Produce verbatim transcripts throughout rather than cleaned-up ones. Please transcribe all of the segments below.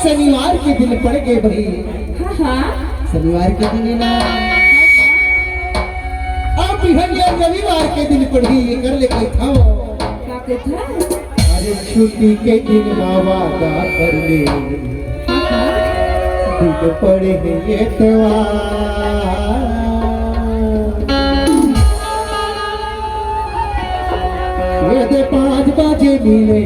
शनिवार के दिन पड़ गे बहिनी। हाँ, हाँ। शनिवार के दिन ना, अब बिहनिया रविवार के दिन पड़ही, एकर ले कहिथव। का कहिथव? अरे छुट्टी के दिन मा वादा कर ले, हाँ, हाँ। दिन पड़े हे एतवार। ये दे पाँच बजे मिले।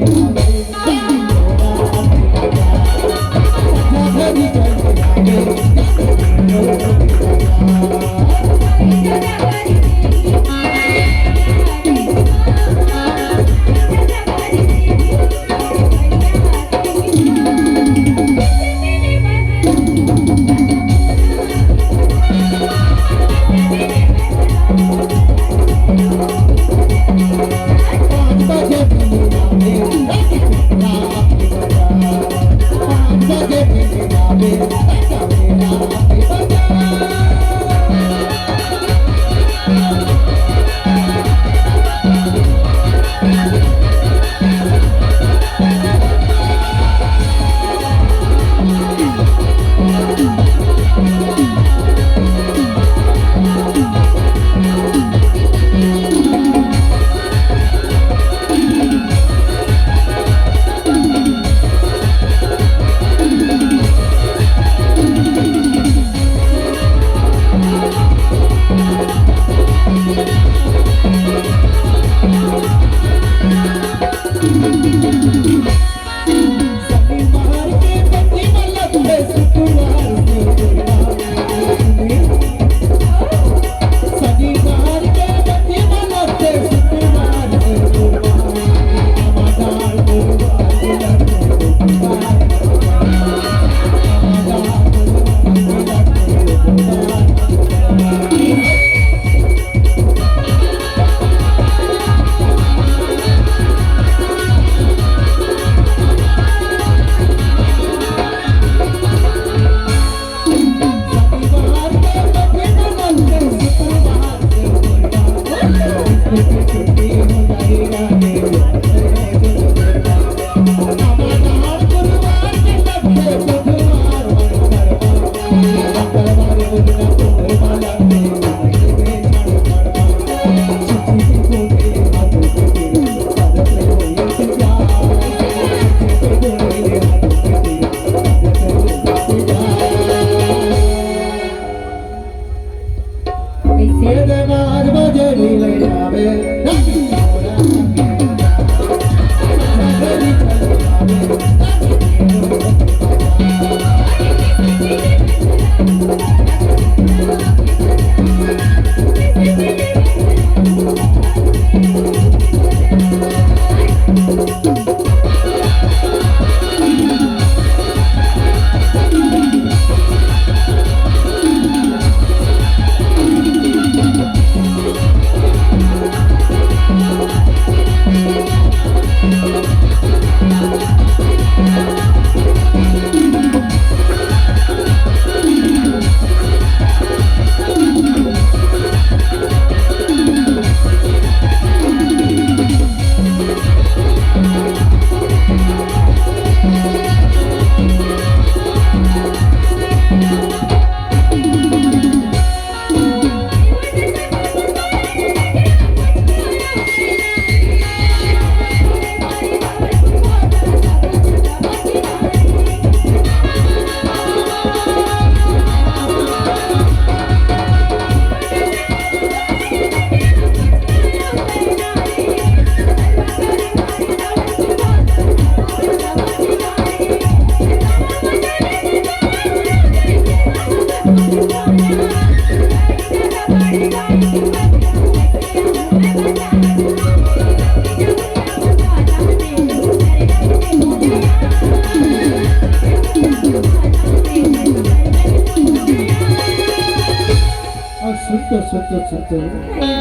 अउ सुन तो, सुन तो, सुन तो।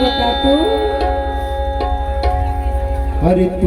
बता तो। अरे तू